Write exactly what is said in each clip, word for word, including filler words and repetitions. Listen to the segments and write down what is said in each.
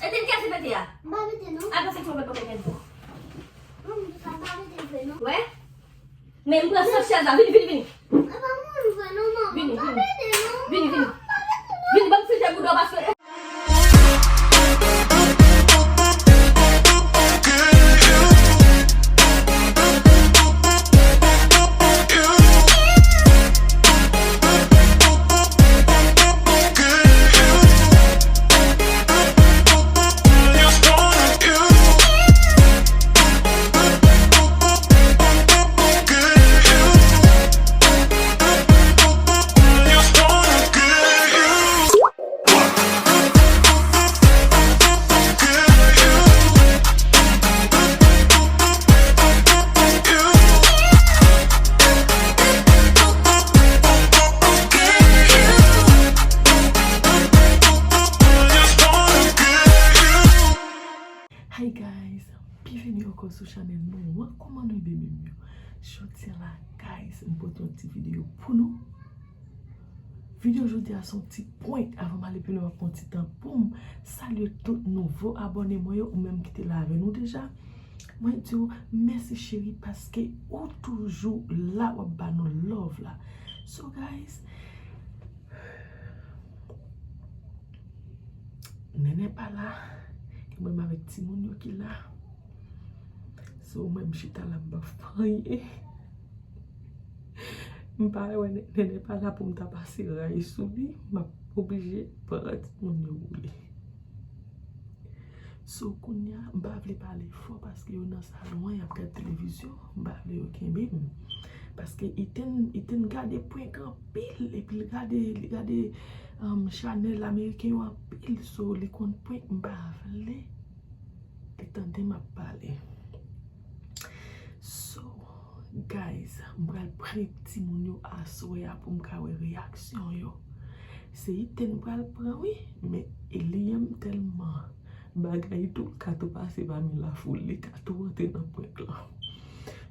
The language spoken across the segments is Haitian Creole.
Etèn, kiyès ki pete a? M pa pete, non. Apa se ki mwen pete, pete? Non, m pa pete vre, non. Wè? Men m pran sot chèz la. Vini, vini, vini. E pa mwen vre, non, manman. Vini, vini. Vini, vini. Vini, ban m fite bouda w paske Hi guys, byenveni ankò sou chanèl nou an. Kòman nou ye, bebe m yo? Jodi a la, guys, m pote yon ti videyo pou nou. Videyo jodi a se yon ti prank. Avan m ale pi lwen, m ap pran ti tan pou m salye tout nouvo abòne mwen yo, ou menm ki te la avè nou deja. Mwen di w mèsi cheri paske ou toujou la, w ap ba nou love la. So guys, Nene pa la, e mwen menm avèk timoun yo ki la. So, mwen m chita la, m pa fè anyen. M pa wè Nene pa la pou m ta pase ray sou li, m ap oblije pran timoun yo woule. So, kounye a, m pa vle pale fò paske yo nan salon an, y ap gade televizyon, m pa vle yo kenbe m. Paske Ethan, Ethan gade prank anpil, epi l gade, li gade, um, chanèl ameriken yo anpil, so li konn prank, m pa vle li tande m ap pale. So, guys, m pral prank timoun yo aswè a pou m ka wè reyaksyon yo. Se Ethan m pral pran, wi, men Eliam tèlman bagay tou, l ka tou pase pami lafoul, li ka tou rantre nan prank lan.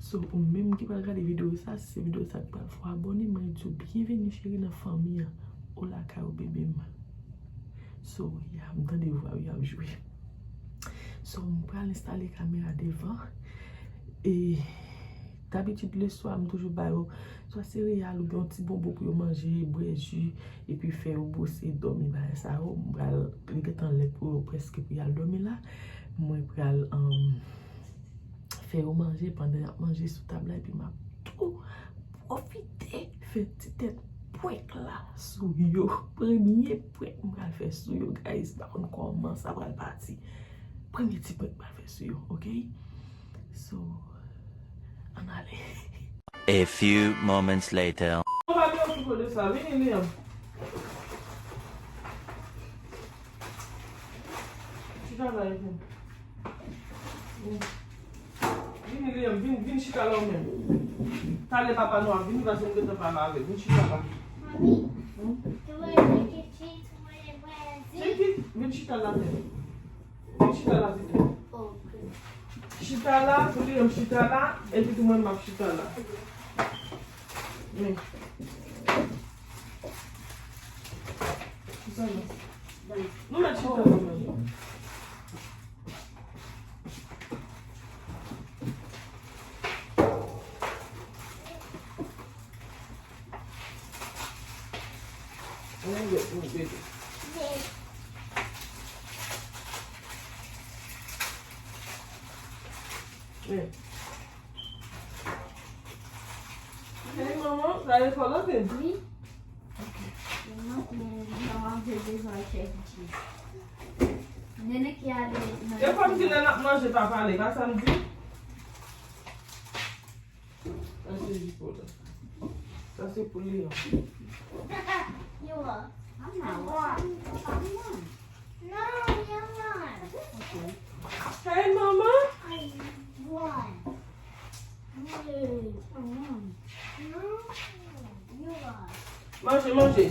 So, ou menm ki pral gade videyo sa, si se videyo sa k pral fè w abòne, mwen di w byenveni cheri nan fanmi an. Ou lakay ou, bebe m. So, ya, m tande vwa yo, y ap jwe. So, m pral enstale kamera devan. E dabitid, leswa, m toujou ba yo swa sereyal oubyen yon ti bonbon pou yo manje, bwè ji, epi fè yo bwose, dòmi, bagay sa yo. M pral, li gentan lè pou yo prèske pou y al dòmi la. Mwen pral, um, fè yo manje, pandan y ap manje sou tab la, epi m ap tou pwofite fè ti tèt prank la sou yo. Premye prank m pral fè sou yo, guys. M pa konn kòman sa pral pati. Premye ti prank m pral fè sou yo, oke? So, ann ale. A few moments later. Ou pa gen okipe de sa, vini, Liam. Chita la, Ethan. Vin. Vini, Liam, vin, vin chita la ou menm. Talè papa nou ap vini, paske nou gentan pale avè l. Vin chita la. Mami, hmm? Tu veux le ketchup, tu veux le bouillon? Vin chita la, Liam. Vin chita la pito. Ok. Chita la, pou Liam chita la, epi tou mwen m ap chita la. Men. Chita la. Nou mèt chita la, men. Ann lòt moun bebe. Men. Hey, manman, w prale lekòl, oke? Wi. Oke. Manman, men, manman, je bezwen chèf di. Nene ki ale nan... E kòmsi lè n ap manje pa pale, pa sa m di? Sa se ji pou la. Sa se pou li an. You want? I'm not one. I'm one. No, you want. Okay. Hey, mama. I want. No, you want. Manje, manje.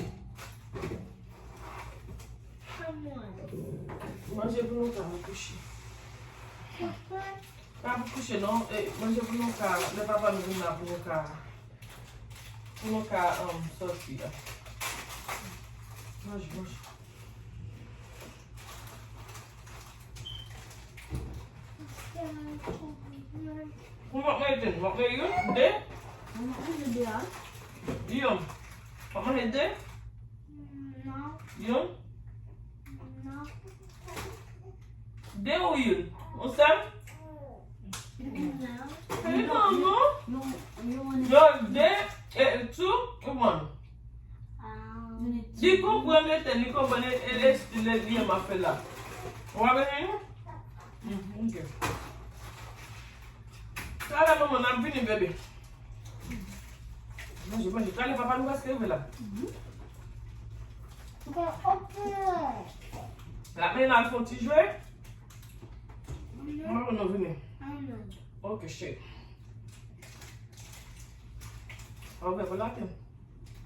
Manje pou nou ka kouche. Pa pou kouche non, e, manje pou nou ka, lè papa nou vin la pou nou ka, pou nou ka, um, sòti a. Manje, manje. Konbyen w ap mete? W ap mete youn, de? Mwen manje de a. Yon. W ap manje de? Non. Yon? Non. De ou youn? Ou sèl? Non. Wi, manman. Yo, de, e, two, ou manje. Li konprann ete, li konprann e, e, e, li, li, li, m ap fè la. Ou pa bezwen, non? Mhm, ok. Talè manman, n ap vini, bebe. Manje, manje. Talè papa nou prèske rive la. L ap mennen l al fè yon ti jwe. Mwen nou vini. Ok, cheri. Ou vle pou laten?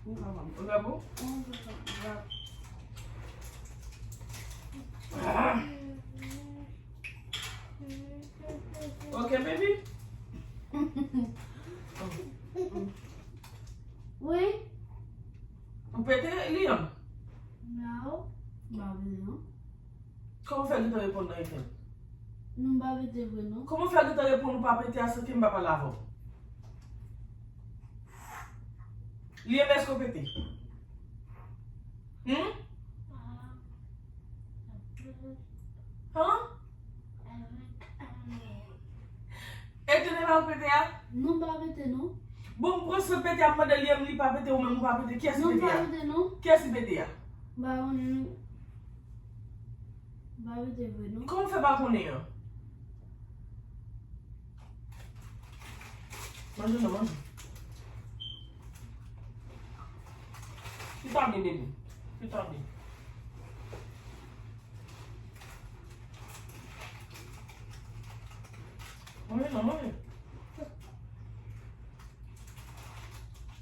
Ou vle pou? Ah. Ok, baby. Wi. Ou pete, Liam? Non. M pa vle, non. Kòman w fè gentan reponn nan ete? Non, m pa pete vre, non. Kòman w fè gentan reponn ou pa pete a san ke m pa pale avè w? Liam, èske w pete? Hmm? Han? Ete, e pa ou pete a? Non, m pa pete, non. Bon, m pran san pete a, m mande Liam, li pa pete, ou menm ou pa pete. Kiyès ki pete a? Non, m pa pete, non. Kiyès ki pete a? M pa konnen, non. M pa pete vre, non. Kòman w fè pa konnen an? Manje non, manje. Chita byen, bebe. Chita byen. Manje non, manje.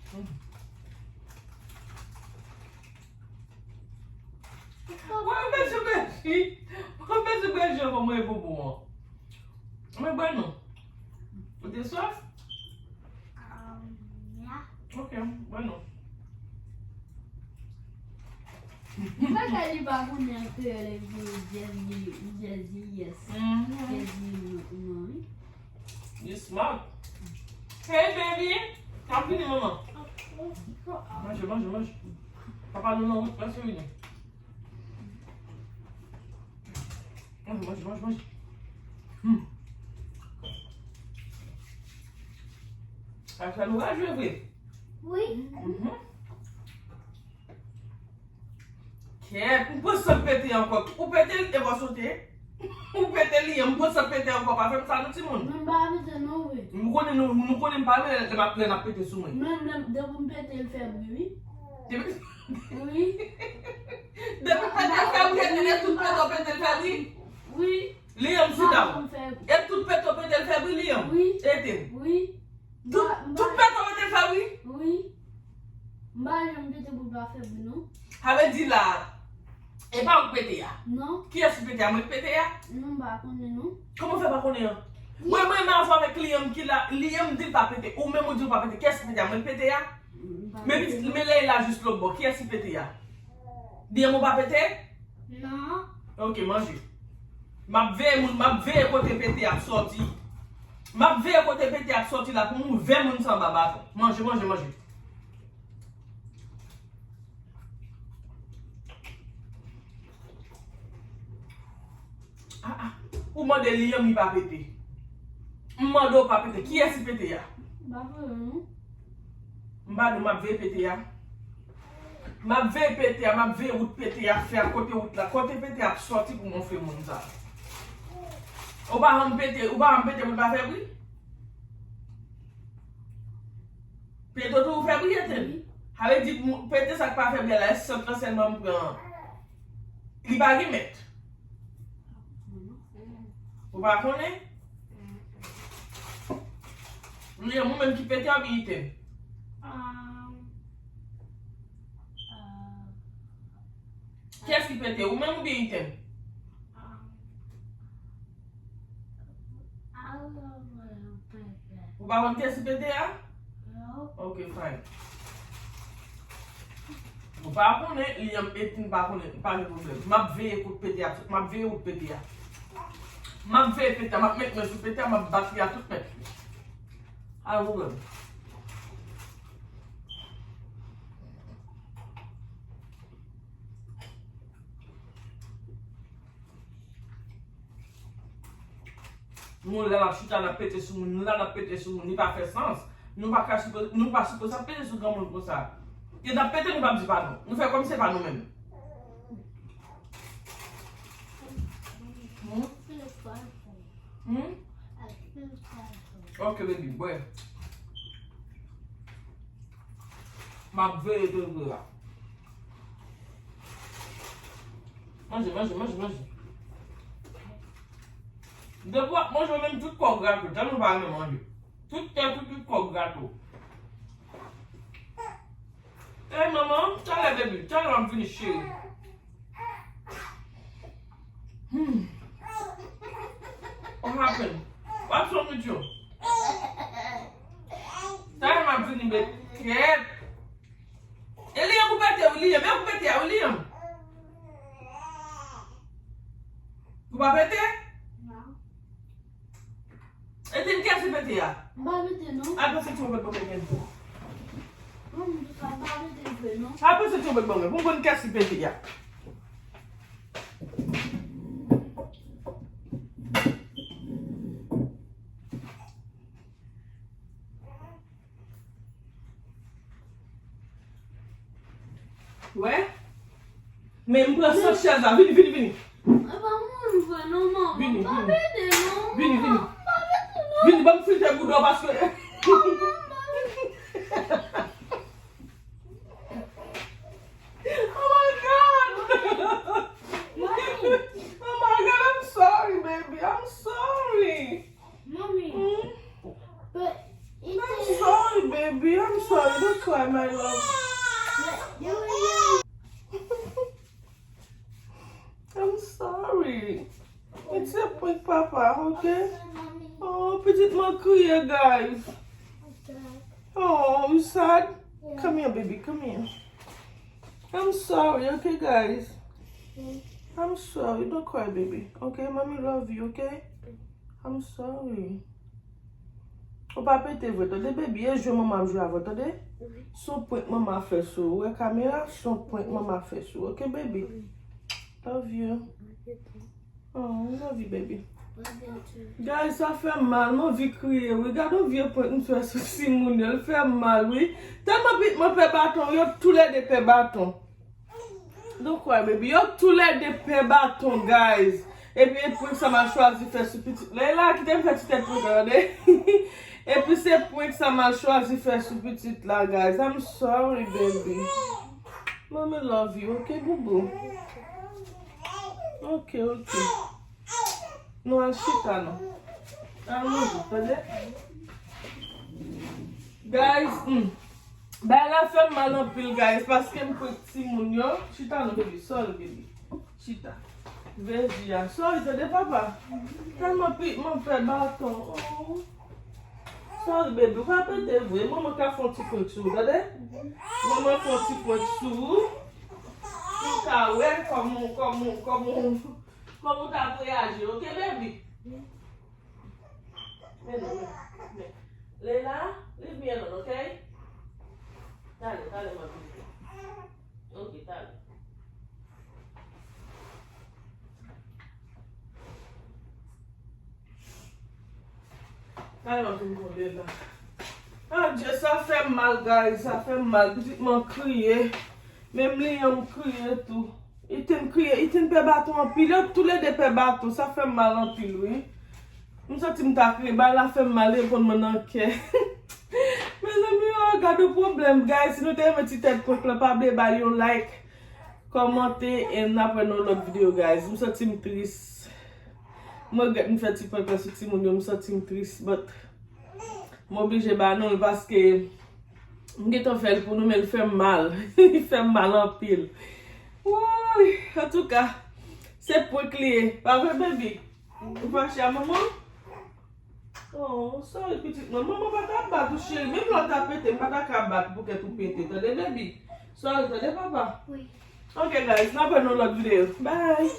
Mm. Mwen bezwen bèji. Mwen bezwen bèji anvan mwen bonbon an. Mwen bwè non. Ou te swaf? Um, yeah. Ok, bwè non. Bagay li pa konnen an kreyòl epi li just di, li just di yes. Mhm. Just di non, non, wi. You smart. Hey, baby. N ap vini, manman. Manje, manje, manje. Papa nou nan wout, prèske vini. Manje, manje, manje, manje. Hmm. Sa fè nou raje vre. Wi. Mhm. Kèt, m pran san pete ankò. Ou pete l, e w sote. Ou pete li, m pran san pete ankò. Pa fè m sa non, timoun. Men m pa pete non, wi. Nou konnen, nou, nou konnen m pa renmen lè m ap, lè n ap pete sou mwen. Men, men, depi m pete, l fè bri, wi. Depi Wi. Depi pete l fè bri, e tout pete w pete l fè bri. Wi. Liam, sit down. E tout pete w pete l fè bri, Liam. Wi. Ete. Wi. Tout, tout pete w pete l fè bri. Wi. M pa janm pete pou l pa fè bri, non. Sa vle di la, e pa ou k pete a? Non. Kiyès ki pete a? Mwen k pete a? Non, m pa konnen, non. Kòman w fè pa konnen an? Wi. Mwen, mwen, men avè avèk Liam ki la, Liam di l pa pete. Ou menm ou di w pa pete. Kiyès ki pete a? Mwen k pete a? M pa pete, non. Men lè l la jis lòt bò, kiyès ki pete a? Liam ou pa pete? Non. Ok, manje. M ap veye moun, m ap veye kote pete ap sòti. M ap veye kote pete ap sòti la pou m ouvè moun sa anba baton. Manje, manje, manje. Ah, ah. Ou mande Liam li pa pete. M mande w pa pete. Kiyès ki pete a? M pa konnen non. M pa di w m ap veye pete a. M ap veye pete a, m ap veye wout pete a, fè a kote wout la, kote pete a ap sòti pou m wonfle moun sa. Ou pa janm pete, ou pa janm pete pou l pa fè bri? Pete w toujou fè bri, Eten? Wi. Sa vle di, m, pete sa k pa fè bri a la, e sant lan sèlman m pran an. Li pa gen mèt. Ou pa konnen? Li, ou menm ki pete oubyen Iten? Um, uh, Kiyès ki pete? Ou menm oubyen Iten? Um, I don't know what I'm playing. Ou pa konn kiyès ki pete a? Non. Ok, fine. Ou pa konnen, li an, Eten pa konnen, pa gen pwoblèm. M ap veye kote pete a, m ap veye wout pete a. M ap veye pete a, m ap met men sou pete a, m ap bat li a tout mèt li. Pa gen pwoblèm. Nou la n ap chita, n ap pete sou moun, nou la n ap pete sou moun, li pa fè sans. Nou pa ka sipoze, nou pa sipoze ap pete sou granmoun konsa. E n ap pete, nou p ap di pa nou. Nou fè kòm se pa nou menm. Hmm? Hmm? Ok, baby, bwè. M ap veye tou vre la. Manje, manje, manje, manje. Depi w ap manje, menm tout kò w grato, tèlman w pa renmen manje. Tout tèt ou, tout kò w grato. Ey, manman, talè, baby, talè, m ap vini, cheri. Hmm. What happened? What's wrong with you? Talè, m ap vini, baby. Kèt. E li an pou pete, wi, li an. Men pou pete a, wi, li an. Ou pa pete? Non. E te n kèse pete a. M pa pete, non. Al pase ti wopèt ban mwen. Non, m pa pete vre, non. Al pase ti wopèt ban mwen. Pou m konn kèse pete a. Wè? Men m pran sot chèz la. Vini, vini, vini. E pa mwen vre non, manman. Vini, vini. Vini, vini. Vini, ban m filte bouda w paske. Oh my God! Oh my God, I'm sorry, baby. I'm sorry. Mommy. Hmm? But I'm sorry, baby. I'm sorry. Don't cry, my love. I'm sorry. It's a prank, papa, okay? Oh, pitit mwen kriye, guys. Oh, you sad? Come here, baby. Come here. I'm sorry, okay, guys? I'm sorry. Don't cry, baby. Okay, mommy love you, okay? I'm sorry. Ou pa pete vre, tande, baby. E jwe manman ap jwe avè w, tande? Se yon prank manman fè sou ou. Ou wè kamera? Se yon prank manman fè sou ou, okay, baby? Love you. Oh, love you, baby. Guys, sa fè m mal, m anvi kriye, wi. Gade yon vye prank m fè sou timoun yo, l fè m mal, wi. Tèlman pitit mwen pè baton, yo toulède pè baton. Don't cry, baby. Yo toulède pè baton, guys. Epi e prank sa m al chwazi fè sou pitit la. E la, kite m fè ti tèt prank la, tande. Epi se prank sa m al chwazi fè sou pitit la, guys. I'm sorry, baby. Mommy love you, okay, boubou? Ok, ok. Nou al chita, nou. Al manje, tande? Guys, hmm. Bagay la fè m mal anpil, guys, paske m prank timoun yo. Chita, non, baby. Sorry, baby. Chita. Veji a. Sorry, tande, papa. Tèlman pitit mwen pè baton. Oh. Sorry, baby, ou pa pete vre. Manman ka fè yon ti prank sou ou, tande? Manman fè yon ti prank sou ou. Pou w ka wè kòman, kòman, kòman, kòman w t ap reyaji, ok, baby? Men non, men, men. Leila, leave me alone, ok? Talè, talè, m ap vini. Ok, talè. Talè m ap vin konn Leila. Adye, sa fè m mal, guys, sa fè m mal. Pitit mwen kriye. Menm li an m kriye tou. Ethan kriye, Ethan pè baton anpil. Yo toulède pè baton, sa fè m mal anpil, wi. M santi m ta kriye, bagay la fè m mal, reponn mwen nan kè. Mezanmi, oh, gade yon pwoblèm, guys. Si nou te renmen ti tèt prank lan, pa bliye ba l yon like, kòmante, and n ap wè nan yon lòt videyo, guys. M santi m tris. M regrèt m fè ti prank lan sou timoun yo, m santi m tris, but m oblije ba nou l paske m gentan fè l pou nou, men l fè m mal. Li fè m mal anpil. Woy, antouka, se prank li ye. Pa vre, baby? Ou fache a manman? Oh, sorry, pitit mwen. Manman pa ta bat ou, cheri. Menm lè w ta pete, m pa ta ka bat pou kèt ou pete. Tande, baby? Sorry, tande, papa? Wi. Ok, guys, n ap wè nan lòt videyo. Bye!